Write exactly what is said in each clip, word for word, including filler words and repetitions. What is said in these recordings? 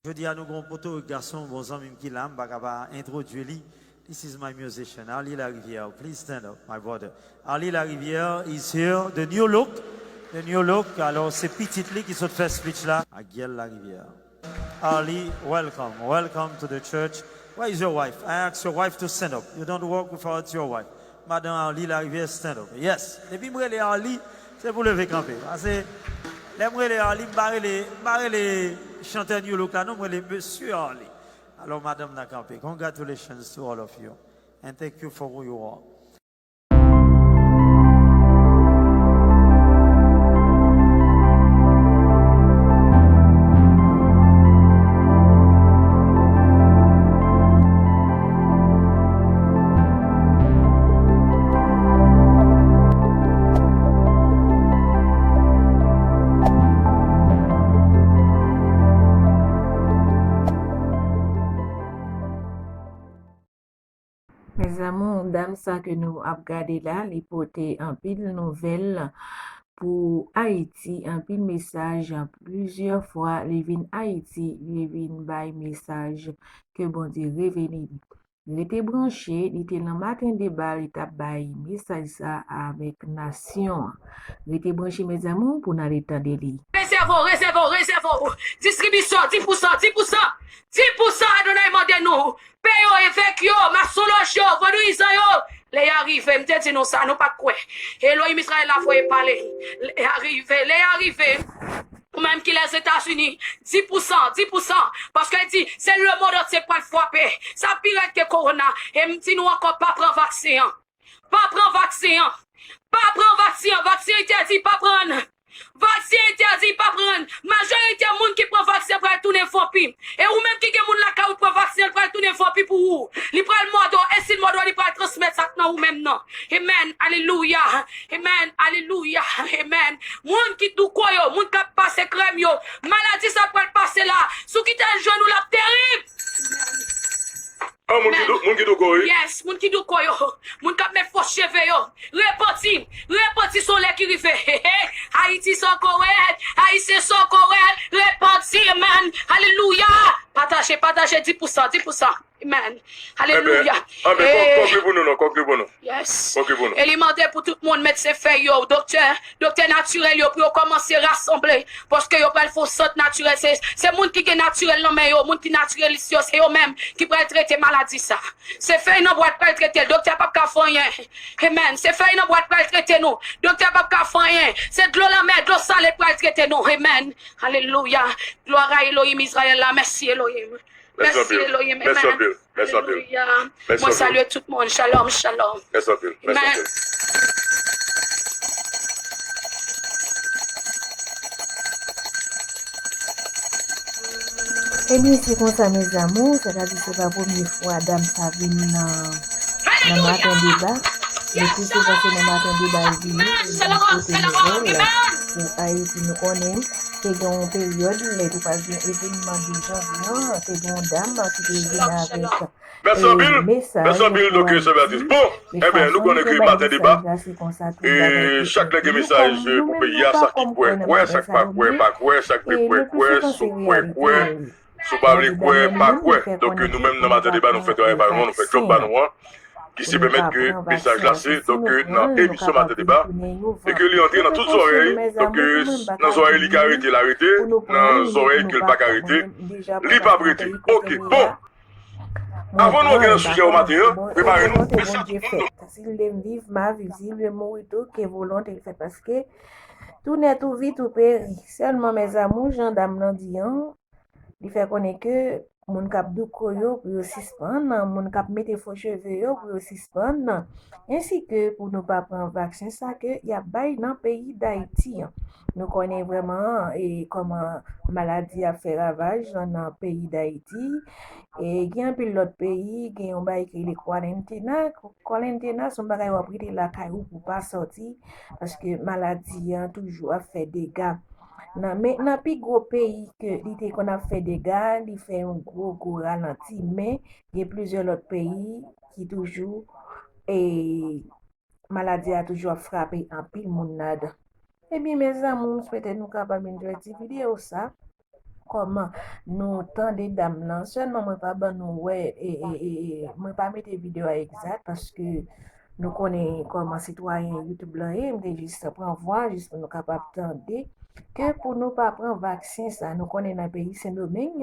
Jodi a nou gen yon potorik gason, bon zanmi m ki la, m pa ka pa entwodui li. This is my musician, Arly Larivière. Please stand up, my brother. Arly Larivière is here. The new look. The new look. Alò, se pitit li ki sot fè speech la. Aguiel Larivière. Arly, welcome. Welcome to the church. Where is your wife? I ask your wife to stand up. You don't work without your wife. Madan Arly Larivière, stand up. Yes. Depi m rele Arly, se pou leve kanpe. Pase, lè m rele Arly, m pa rele, m pa rele chantè New Look la, non, m rele Mesye Arly. Alò, madanm nan kanpe. Congratulations to all of you. And thank you for who you are. Mes amours, dam sa ke nou ap gade la, li pote anpil nouvèl pou Ayiti, anpil mesaj, plizyè fwa li vin Ayiti, li vin bay mesaj ke Bondye reveni li. Rete branche, li te nan Maten Deba, li t ap bay mesaj sa avèk nasyon an. Rete branche, mes amours, pou n ale tande li. Rezève w, rezève w, rezève w. Distribisyon, dis pou san, dis pou san. Dis pou san, Adonay mande nou. Pè yo, evèk yo, masonlòj yo, vodouyizan yo. Lè y a rive, m te di nou sa, nou pa t kwè. Elohim Izrayèl la voye pale. Lè y a rive, lè y a rive. Ou menm ki Lèzetazini, dis pou san, dis pou san. Paske l di, se lemonn antye k pral frape. Sa pi rèd ke kowona. E m di nou ankò, pa pran vaksen an. Pa pran vaksen an. Pa pran vaksen an. Vaksen entèdi, pa pran. Vaksen entèdi, pa pran. Majorite moun ki pran vaksen pral tounen vanpi. E ou menm ki gen moun lakay ou pran vaksen, l pral tounen vanpi pou ou. Li pral mòde w, e si l mòde w, li pral transmèt sa k nan ou menm nan. Amen. Alelouya. Amen. Alelouya. Amen. Moun ki douko yo, moun k ap pase krèm yo, maladi sa pral pase la. Si w kite l jwenn ou, l ap terib. Oh, moun ki dou-, moun ki douko, wi. Yes, moun ki douko yo. Moun k ap met fo cheve yo. Repanti. Repanti se yon lè ki rive. Ayiti se yon korèd. Ayisyen se yon korèd. Repanti, amen. Alelouya. Pataje, pataje, dis pou san, dis pou san. Amen. Alelouya. Anben, anben, kon-, konkli pou nou, non, konkli pou nou. Yes. Konkli pou nou. E li mande pou tout moun met se fèy yo. Doktè, doktè natirèl yo, pou yo kòmanse rasanble. Paske yo pral fè yon sant natirèl. Se, se moun ki gen natirèl nan men yo, moun ki natirèlis yo, se yo menm ki pral trete maladi sa. Se fèy nan bwat pral trete l. Doktè p ap ka fè anyen. Amen. Se fèy nan bwat pral trete nou. Doktè p ap ka fè anyen. Se dlo lanmè, dlo sale pral trete nou. Amen. Alelouya. Glwa a Elohim Izrayèl la. Mèsi, Elohim. Mèsi anpil. Mèsi anpil. Mèsi anpil. Alelouya. Mwen salye tout moun. Shalom, shalom. Mèsi anpil. Mèsi anpil. Ebyen, se konsa, mes amours, sètadi se pa premye fwa dam sa vin nan, nan Maten Deba. Le pli souvan se nan Maten Deba l vini pou l vin pote nouvèl pou Ayiti. Nou konnen te gen yon peryòd lè te pral gen evènman de janvye an, te gen yon dam ki te vin avèk Mèsi anpil. Mèsi anpil, doktè Jean Baptiste. Bon, enben, nou konnen ke Maten Deba, e chak lè gen mesaj pou peyi a, sa ki kwè, kwè, sa ki pa kwè, pa kwè, sa ki vle kwè, kwè, si w kwè, kwè, si w pa vle kwè, pa kwè. Donk, nou menm nan Maten Deba, nou fè travay pa nou an, nou fè djòb pa nou an, ki se pèmèt ke mesaj la se, donk, nan emisyon Maten Deba, e ke li antre nan tout zòrèy, donk, nan zòrèy li ka rete, l a rete, nan zòrèy ke l pa ka rete, li p ap rete. Oke, bon. Avan nou antre nan sijè ou maten an, prepare nou. Mwen kwè, mwen kwè Bondye fèt. Si l vle m viv, m a viv. Si l vle m mouri tou, ke volonte l fèt. Paske tout naît, tout vit, tout périt. Sèlman, mes amours, jan dam nan di an, li fè konnen ke moun k ap douko yo pou yo sispann, moun k ap mete fo cheve yo pou yo sispann, ensi ke pou nou pa pran vaksen sa ke y ap bay nan peyi Dayiti an. Nou konnen vrèman, e, kòman maladi a fè ravaj nan peyi Dayiti. E gen anpil lòt peyi, gen yon bagay ki rele kwarantena. Kwarantena se yon bagay w ap rete lakay ou pou w pa sòti, paske maladi an toujou ap fè dega. Nan, men nan pi gwo peyi ke li te konn ap fè dega, li fè yon gwo, gwo ralanti. Men gen plizyè lòt peyi ki toujou, e, maladi a toujou ap frape anpil moun ladan. Ebyen, mes amours, m swete nou kapab enjoy ti videyo sa. kòman nou tande dam nan. Sèlman mwen pa ban nou wè, e, e, e, e, mwen pa mete videyo a egzak paske nou konnen kòman sitwayen YouTube lan ye, m te jis pran vwa jis pou nou kapab tande ke pou nou pa pran vaksen sa, nou konnen nan peyi Sendomeng,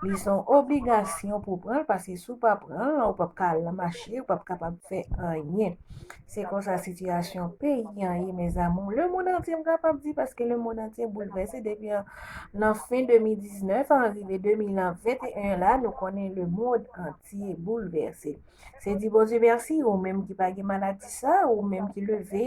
li se yon obligasyon pou pran l, paske si w pa pran l, ou p ap ka al nan mache, ou p ap kapab fè anyen. Se konsa sitiyasyon peyi an ye, mes amours. Le monde entier, m kapab di, paske le monde entier boulvèse depi an, nan fen de mil diznèf an rive de mil venteyen la, nou konnen le monde entier boulvèse. Se di Bondye mèsi, ou menm ki pa gen maladi sa, ou menm ki leve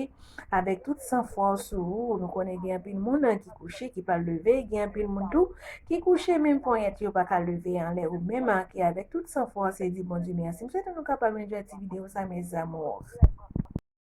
avèk tout sanfòs ou, nou konnen gen anpil moun ki kouche, ki pa leve, gen anpil moun tou ki kouche, menm ponyèt yo pa ka leve anlè, ou menm ki avèk tout sanfòs, se di Bondye mèsi. M swete nou kapab enjoy ti videyo sa, mes amours.